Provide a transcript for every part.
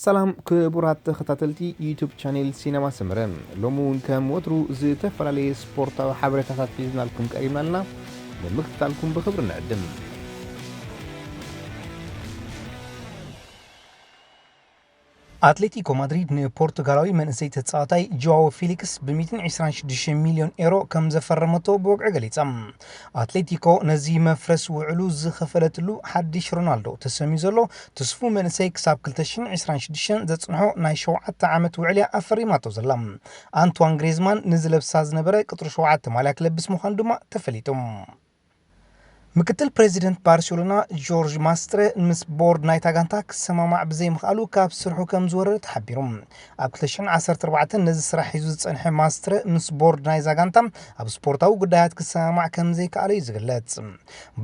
ሰላም ክቡራት ተኸታተልቲ ዩቱብ ቻኔል ሲነማ ሰመረ፣ ሎሚ እውን ከም ወትሩ ዝተፈላለየ ስፖርታዊ ሓበሬታታት ሒዝናልኩም ቀሪብና ኣለና። ንምክትታልኩም ብኽብሪ ንዕድም። ኣትሌቲኮ ማድሪድ ንፖርቱጋላዊ መንእሰይ ተጻዋታይ ጆዋዎ ፊሊክስ ብ126 ሚልዮን ኤሮ ከም ዘፈረመቶ ብወግዒ ገሊጻ። ኣትሌቲኮ ነዚ መፍረስ ውዕሉ ዝኸፈለትሉ ሓድሽ ሮናልዶ ተሰምዩ ዘሎ ትስፉ መንእሰይ ክሳብ 2026 ዘጽንሖ ናይ ሸውዓተ ዓመት ውዕልያ ኣፈሪማቶ ዘላ። ኣንቷን ግሬዝማን ንዝለብሳ ዝነበረ ቅጥሪ ሸውዓተ ማልያ ክለብስ ምዃኑ ድማ ተፈሊጡ። ምክትል ፕሬዚደንት ባርሴሎና ጆርጅ ማስትረ ምስ ቦርድ ናይታ ጋንታ ክሰማማዕ ብዘይምኽኣሉ ካብ ስርሑ ከም ዝወረደ ተሓቢሩ። ኣብ 2014 ነዚ ስራሕ ሒዙ ዝጸንሐ ማስትረ ምስ ቦርድ ናይዛ ጋንታ ኣብ ስፖርታዊ ጉዳያት ክሰማማዕ ከም ዘይከኣለ እዩ ዝግለጽ።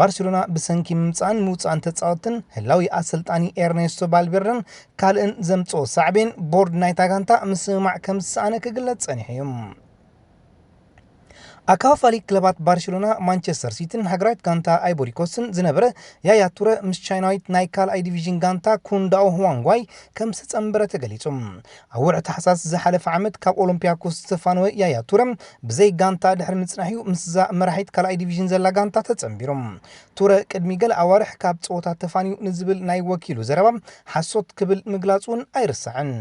ባርሴሎና ብሰንኪ ምምጻእን ምውጻእን ተጻወትን ህላዊ ኣሰልጣኒ ኤርኔስቶ ቫልቬርደን ካልእን ዘምጽኦ ሳዕቤን ቦርድ ናይታ ጋንታ ምስምማዕ ከም ዝሰኣነ ክግለጽ ጸኒሑ እዩ። ኣካፋፋሊ ክለባት ባርሴሎና፣ ማንቸስተር ሲቲን ሃገራዊት ጋንታ ኣይቦሪኮስን ዝነበረ ያያ ቱረ ምስ ቻይናዊት ናይ ካልኣይ ዲቪዥን ጋንታ ኩንዳኦ ሁዋንጓይ ከም ዝተጸንበረ ተገሊጹ። ኣብ ወርሒ ታሕሳስ ዝሓለፈ ዓመት ካብ ኦሎምፒያኮስ ዝተፋነወ ያያ ቱረ ብዘይ ጋንታ ድሕሪ ምጽናሕ'ዩ ምስዛ መራሒት ካልኣይ ዲቪዥን ዘላ ጋንታ ተጸንቢሩ። ቱረ ቅድሚ ገለ ኣዋርሕ ካብ ጸወታ ተፋንዩ ንዝብል ናይ ወኪሉ ዘረባ ሓሶት ክብል ምግላጹ እውን ኣይርሳዕን።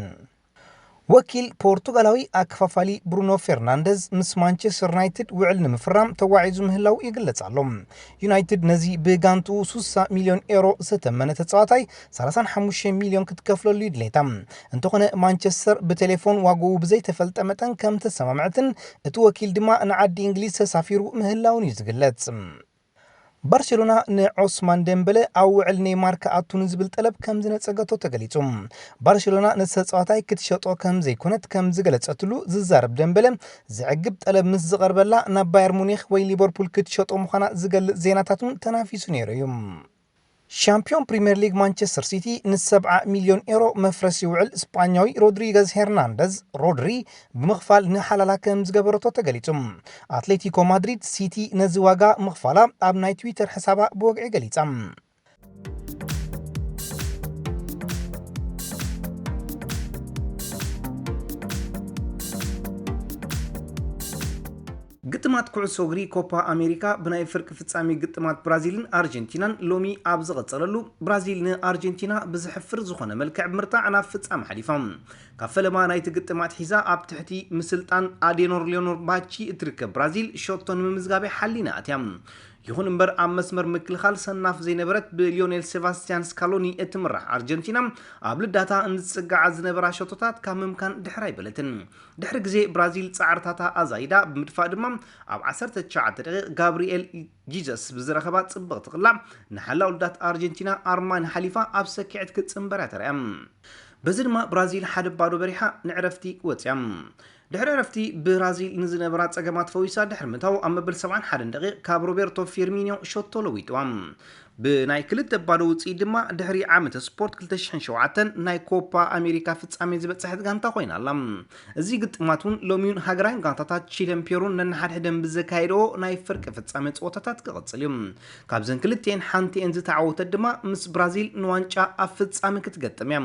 ወኪል ፖርቱጋላዊ ኣከፋፋሊ ብሩኖ ፌርናንደዝ ምስ ማንቸስተር ዩናይትድ ውዕል ንምፍራም ተጓዒዙ ምህላው ይግለጽ ኣሎ። ዩናይትድ ነዚ ብጋንትኡ 60 ሚልዮን ኤሮ ዝተመነ ተጻዋታይ 35 ሚልዮን ክትከፍለሉ እዩ ድሌታ። እንተኾነ ማንቸስተር ብቴሌፎን ዋግኡ ብዘይተፈልጠ መጠን ከም ተሰማምዐትን እቲ ወኪል ድማ ንዓዲ እንግሊዝ ተሳፊሩ ምህላውን እዩ ዝግለጽ። ባርሴሎና ንዖስማን ደምበለ ኣብ ውዕል ኔይማር ክኣቱ ንዝብል ጠለብ ከም ዝነጸገቶ ተገሊጹ። ባርሴሎና ነቲ ተጻዋታይ ክትሸጦ ከም ዘይኮነት ከም ዝገለጸትሉ ዝዛረብ ደምበለ፣ ዘዕግብ ጠለብ ምስ ዝቐርበላ ናብ ባየር ሙኒኽ ወይ ሊቨርፑል ክትሸጦ ምዃና ዝገልጽ ዜናታት እውን ተናፊሱ ነይሩ እዩ። ሻምፒዮን ፕሪምየር ሊግ ማንቸስተር ሲቲ ን70 ሚልዮን ኤሮ መፍረሲ ውዕል ስጳኛዊ ሮድሪገዝ ሄርናንደዝ ሮድሪ ብምኽፋል ንሓላላ ከም ዝገበረቶ ተገሊጹ። ኣትሌቲኮ ማድሪድ ሲቲ ነዚ ዋጋ ምኽፋላ ኣብ ናይ ትዊተር ሕሳባ ብወግዒ ገሊጻ። ግጥማት ኩዕሶ እግሪ ኮፓ ኣሜሪካ ብናይ ፍርቂ ፍጻሜ ግጥማት ብራዚልን ኣርጀንቲናን ሎሚ ኣብ ዝቐጸለሉ፣ ብራዚል ንኣርጀንቲና ብዘሕፍር ዝኾነ መልክዕ ብምርታዕ ናብ ፍጻመ ሓሊፋ። ካብ ፈለማ ናይቲ ግጥም ኣትሒዛ ኣብ ትሕቲ ምስልጣን ኣዴኖር ሊዮኖር ባቺ እትርከብ ብራዚል ሸቶ ንምምዝጋብ ሓሊና ኣትያ። ይኹን እምበር ኣብ መስመር ምክልኻል ሰናፍ ዘይነበረት ብሊዮኔል ሴባስቲያን ስካሎኒ እትምራሕ ኣርጀንቲና ኣብ ልዳታ ንዝጽግዓ ዝነበራ ሸቶታት ካብ ምምካን ድሕር ኣይበለትን። ድሕሪ ግዜ ብራዚል ጻዕርታታ ኣዛይዳ ብምድፋእ ድማ ኣብ 19 ደቂቕ ጋብሪኤል ጂዘስ ብዝረኸባ ጽብቕቲ ቅላዕ ንሓላው ልዳት ኣርጀንቲና ኣርማኒ ሓሊፋ ኣብ ሰኪዐት ክትጽንበር እያ ተራእያ። በዚ ድማ ብራዚል ሓደ ባዶ በሪሓ ንዕረፍቲ ወጽያ። ድሕሪ ዕረፍቲ ብራዚል ንዝነበራ ጸገማት ፈዊሳ ድሕሪ ምታው ኣብ መበል 71 ደቂቕ ካብ ሮቤርቶ ፊርሚኒዮ ሸቶ ለዊጥዋ። ብናይ ክልተ ባዶ ውጽኢት ድማ ድሕሪ ዓመተ ስፖርት 2007 ናይ ኮፓ ኣሜሪካ ፍጻሜ ዝበጽሐት ጋንታ ኮይና ኣላ። እዚ ግጥማት እውን ሎሚውን ሃገራውያን ጋንታታት ቺለን ፔሩን ነንሓድሕደን ብዘካየድኦ ናይ ፍርቂ ፍጻሜ ጸወታታት ክቕጽል እዩ። ካብዘን ክልቲኤን ሓንቲኤን ዝተዓወተት ድማ ምስ ብራዚል ንዋንጫ ኣብ ፍጻሜ ክትገጥም እያ።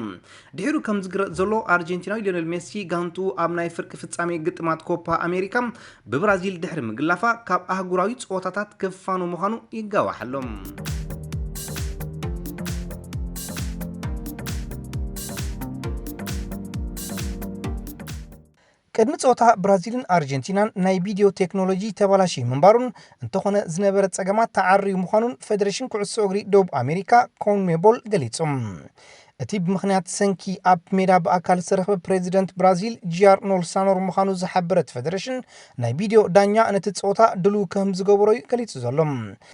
ድሒሩ ከም ዝግለጽ ዘሎ ኣርጀንቲናዊ ሊዮኔል ሜሲ ጋንትኡ ኣብ ናይ ፍርቂ ፍጻሜ ግጥማት ኮፓ ኣሜሪካ ብብራዚል ድሕሪ ምግላፋ ካብ ኣህጉራዊ ጸወታታት ክፋኖ ምዃኑ ይጋዋሕ ኣሎ። ቅድሚ ጸወታ ብራዚልን ኣርጀንቲናን ናይ ቪድዮ ቴክኖሎጂ ተባላሽዩ ምንባሩን እንተኾነ ዝነበረ ጸገማት ተዓርዩ ምዃኑን ፌደሬሽን ኩዕሶ እግሪ ደቡብ ኣሜሪካ ኮንሜቦል ገሊጹ። እቲ ብምኽንያት ሰንኪ ኣብ ሜዳ ብኣካል ዝተረኽበ ፕሬዚደንት ብራዚል ጂያር ኖልሳኖር ምዃኑ ዝሓበረት ፌደሬሽን ናይ ቪድዮ ዳኛ ነቲ ጸወታ ድልው ከም ዝገበሮ እዩ ገሊጹ ዘሎ።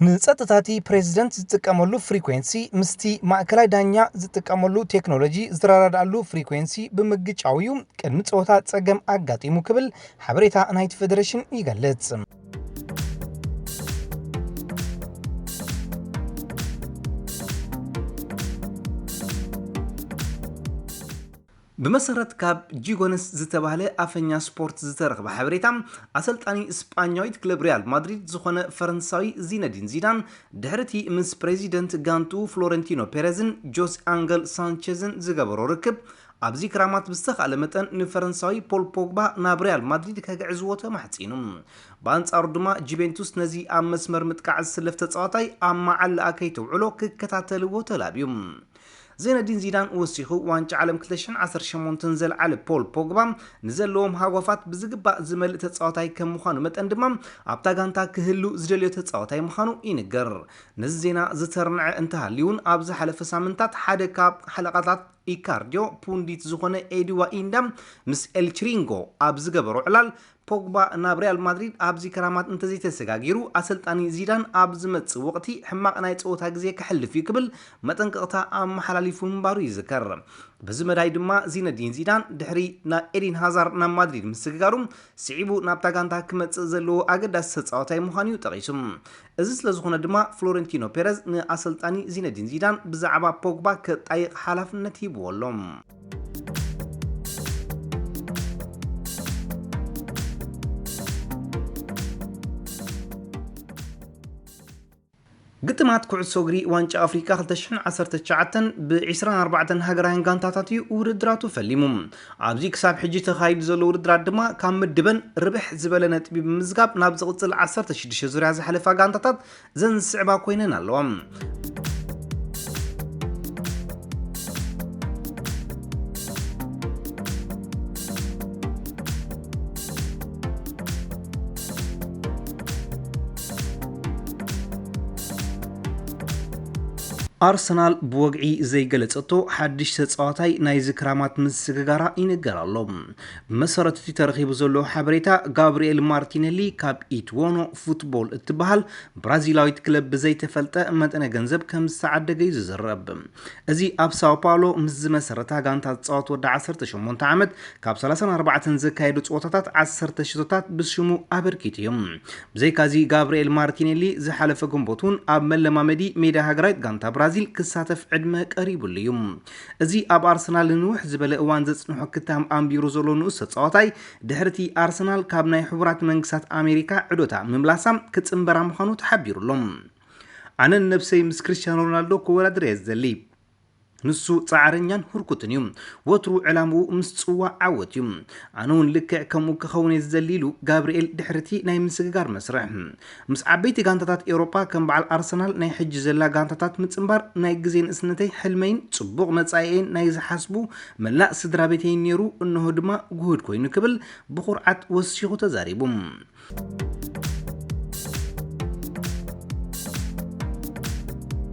ንጸጥታ እቲ ፕሬዚደንት ዝጥቀመሉ ፍሪኩዌንሲ ምስቲ ማእከላይ ዳኛ ዝጥቀመሉ ቴክኖሎጂ ዝረዳድኣሉ ፍሪኩዌንሲ ብምግጫው እዩ ቅድሚ ጸወታ ጸገም ኣጋጢሙ ክብል ሓበሬታ ናይቲ ፌደሬሽን ይገልጽ። ብመሰረት ካብ ጂጎነስ ዝተባህለ ኣፈኛ ስፖርት ዝተረኽበ ሓበሬታ፣ ኣሰልጣኒ ስጳኛዊት ክለብ ሪያል ማድሪድ ዝኾነ ፈረንሳዊ ዚነዲን ዚዳን ድሕሪ እቲ ምስ ፕሬዚደንት ጋንቱ ፍሎረንቲኖ ፔሬዝን ጆስ ኣንገል ሳንቼዝን ዝገበሮ ርክብ ኣብዚ ክራማት ብዝተኻእለ መጠን ንፈረንሳዊ ፖል ፖግባ ናብ ሪያል ማድሪድ ከግዕዝዎ ተማሕጺኑ። ብኣንጻሩ ድማ ጁቬንቱስ ነዚ ኣብ መስመር ምጥቃዕ ዝስለፍ ተጻዋታይ ኣብ መዓልኣ ከይተውዕሎ ክከታተልዎ ተላብዩ። ዜነዲን ዚዳን ወሲኹ ዋንጫ ዓለም ክልተ ሽሕን ዓሰርተ ሸሞንተን ዘልዓለ ፖል ፖግባ ንዘለዎም ሃጓፋት ብዝግባእ ዝመልእ ተጻዋታይ ከም ምዃኑ መጠን ድማ ኣብታ ጋንታ ክህሉ ዝደልዮ ተጻዋታይ ምዃኑ ይንገር። ነዚ ዜና ዝተርንዐ እንተሃልዩ እውን ኣብ ዝሓለፈ ሳምንታት ሓደ ካብ ሓለቓታት ኢካርዲዮ ፑንዲት ዝኾነ ኤድዋ ኢንዳ ምስ ኤልችሪንጎ ኣብ ዝገበሮ ዕላል ፖግባ ናብ ሪያል ማድሪድ ኣብዚ ክራማት እንተዘይተሰጋጊሩ ኣሰልጣኒ ዚዳን ኣብ ዝመጽእ ወቕቲ ሕማቕ ናይ ጸወታ ግዜ ከሕልፍ እዩ ክብል መጠንቀቕታ ኣመሓላሊፉ ምንባሩ ይዝከር። በዚ መዳይ ድማ ዚነዲን ዚዳን ድሕሪ ናብ ኤዲን ሃዛር ናብ ማድሪድ ምስግጋሩ ስዒቡ ናብታ ጋንታ ክመጽእ ዘለዎ ኣገዳሲ ተጻዋታይ ምዃኑ እዩ ጠቒሱ። እዚ ስለ ዝኾነ ድማ ፍሎረንቲኖ ፔረዝ ንኣሰልጣኒ ዚነዲን ዚዳን ብዛዕባ ፖግባ ክጣይቕ ሓላፍነት ሂብዎ ኣሎ። ግጥማት ኩዕሶ እግሪ ዋንጫ ኣፍሪካ ክልተ ሽሕን ዓሰርተ ትሽዓተን ብ ዕስራን ኣርባዕተን ሃገራውያን ጋንታታት እዩ ውድድራቱ ፈሊሙ። ኣብዚ ክሳብ ሕጂ ተኻይዱ ዘሎ ውድድራት ድማ ካብ ምድበን ርብሕ ዝበለ ነጥቢ ብምዝጋብ ናብ ዝቕፅል ዓሰርተ ሽዱሽተ ዙርያ ዝሓለፋ ጋንታታት ዘን ዝስዕባ ኮይነን ኣለዋ። ኣርሰናል ብወግዒ ዘይገለጸቶ ሓድሽ ተጻዋታይ ናይዚ ክራማት ምስግጋራ ይንገር ኣሎ። ብመሰረት እቲ ተረኺቡ ዘሎ ሓበሬታ፣ ጋብርኤል ማርቲኔሊ ካብ ኢትዎኖ ፉትቦል እትበሃል ብራዚላዊት ክለብ ብዘይተፈልጠ መጠነ ገንዘብ ከም ዝተዓደገ እዩ ዝዝረብ። እዚ ኣብ ሳኦ ፓውሎ ምስ ዝመሰረታ ጋንታ ዝጻወት ወዲ ዓሰርተ ሸሞንተ ዓመት ካብ ሰላሳን ኣርባዕተን ዘካየዱ ጸወታታት ዓሰርተ ሽቶታት ብሽሙ ኣበርኪቱ እዩ። ብዘይካዚ ጋብርኤል ማርቲኔሊ ዝሓለፈ ግንቦት እውን ኣብ መለማመዲ ሜዳ ሃገራዊት ጋንታ ብራዚል ክሳተፍ ዕድመ ቀሪቡሉ እዩ። እዚ ኣብ ኣርሰናል ንንውሕ ዝበለ እዋን ዘጽንሖ ክታም ኣንቢሩ ዘሎ ንኡስ ተጻዋታይ ድሕርቲ ኣርሰናል ካብ ናይ ሕቡራት መንግስታት ኣሜሪካ ዕዶታ ምምላሳ ክጽንበራ ምዃኑ ተሓቢሩ ኣሎ። ኣነ ንነብሰይ ምስ ክርስቲያኖ ሮናልዶ ክወዳደር እየ ዝደሊ። ንሱ ጻዕረኛን ህርኩትን እዩ። ወትሩ ዕላምኡ ምስ ጽዋዕ ዓወት እዩ። ኣነ እውን ልክዕ ከምኡ ክኸውን እየ ዝደሊ ኢሉ ጋብርኤል ድሕርቲ ናይ ምስግጋር መስርሕ። ምስ ዓበይቲ ጋንታታት ኤውሮጳ ከም በዓል ኣርሰናል ናይ ሕጂ ዘላ ጋንታታት ምጽንባር ናይ ግዜ ንእስነተይ ሕልመይን ጽቡቕ መጻኢየይን ናይ ዝሓስቡ መላእ ስድራ ቤተይን ነይሩ፣ እንሆ ድማ ጉሁድ ኮይኑ ክብል ብኹርዓት ወሲኹ ተዛሪቡ።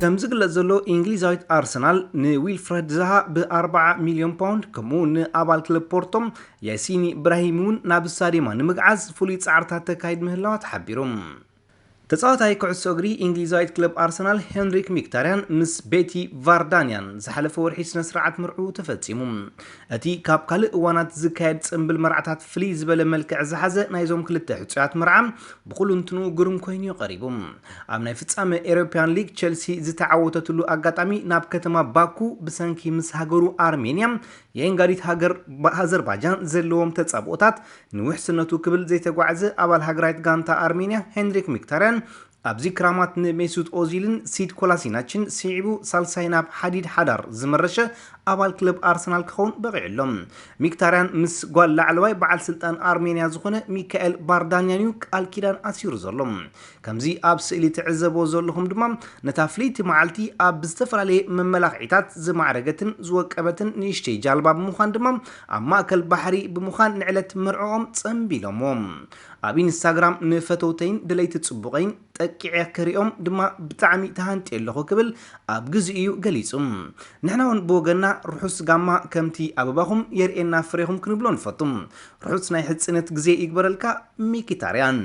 ከም ዝግለጽ ዘሎ፣ እንግሊዛዊት ኣርሰናል ንዊልፍረድ ዛሃ ብ ኣርባዓ ሚልዮን ፓውንድ፣ ከምኡ ንኣባል ክለብ ፖርቶ ያሲን ኢብራሂም እውን ናብ ስታዲየማ ንምግዓዝ ፍሉይ ጻዕርታት ተካይድ ምህላዋ ተሓቢሩ። ተጻዋታይ ኩዕሶ እግሪ እንግሊዛዊት ክለብ ኣርሰናል ሄንሪክ ሚክታርያን ምስ ቤቲ ቫርዳንያን ዝሓለፈ ወርሒ ስነ ስርዓት መርዕኡ ተፈጺሙ። እቲ ካብ ካልእ እዋናት ዝካየድ ጽምብል መርዓታት ፍልይ ዝበለ መልክዕ ዝሓዘ ናይዞም ክልተ ሕጹያት መርዓ ብኹልንትንኡ ግሩም ኮይኑ እዩ ቀሪቡ። ኣብ ናይ ፍጻመ ኤሮፕያን ሊግ ቸልሲ ዝተዓወተትሉ ኣጋጣሚ ናብ ከተማ ባኩ ብሰንኪ ምስ ሃገሩ ኣርሜንያ የእንጋዲት ሃገር ኣዘርባጃን ዘለዎም ተጻብኦታት ንውሕስነቱ ክብል ዘይተጓዕዘ ኣባል ሃገራዊት ጋንታ ኣርሜንያ ሄንሪክ ሚክታርያን ኣብዚ ክራማት ንሜሱት ኦዚልን ሲድ ኮላሲናችን ስዒቡ ሳልሳይ ናብ ሓዲድ ሓዳር ዝመረሸ ኣባል ክለብ ኣርሰናል ክኸውን በቒዑ ኣሎ። ሚክታርያን ምስ ጓል ላዕለዋይ በዓል ስልጣን ኣርሜንያ ዝኾነ ሚካኤል ባርዳንያን እዩ ቃል ኪዳን ኣሲሩ ዘሎ። ከምዚ ኣብ ስእሊ ትዕዘብዎ ዘለኹም ድማ ነታ ፍልይቲ መዓልቲ ኣብ ዝተፈላለየ መመላኽዒታት ዝማዕረገትን ዝወቀበትን ንእሽተይ ጃልባ ብምዃን ድማ ኣብ ማእከል ባሕሪ ብምዃን ንዕለት መርዕኦም ጸንቢሎምዎ። ኣብ ኢንስታግራም ንፈተውተይን ደለይቲ ጽቡቐይን ጠቂዐ ክሪኦም ድማ ብጣዕሚ ተሃንጥየ ኣለኹ ክብል ኣብ ግዚኡ ገሊጹ። ንሕና እውን ብወገንና ርሑስ ጋማ ከምቲ ኣበባኹም የርእየና ፍሬኹም ክንብሎ ንፈቱ። ርሑስ ናይ ሕጽነት ግዜ ይግበረልካ ሚኪታርያን።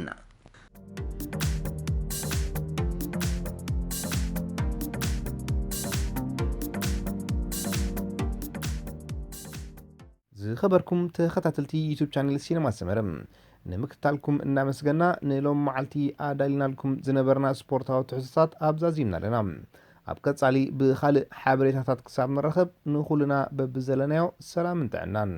ዝኸበርኩም ተኸታተልቲ ዩቱብ ቻነል ሲነማ ሰመረ፣ ንምክትታልኩም እናመስገና፣ ንሎም መዓልቲ ኣዳሊናልኩም ዝነበርና ስፖርታዊ ትሕዝቶታት ኣብዛዚምና ኣለና። ኣብ ቀጻሊ ብኻልእ ሓበሬታታት ክሳብ ንራኸብ፣ ንኹልና በብዘለናዮ ሰላምን ጥዕናን።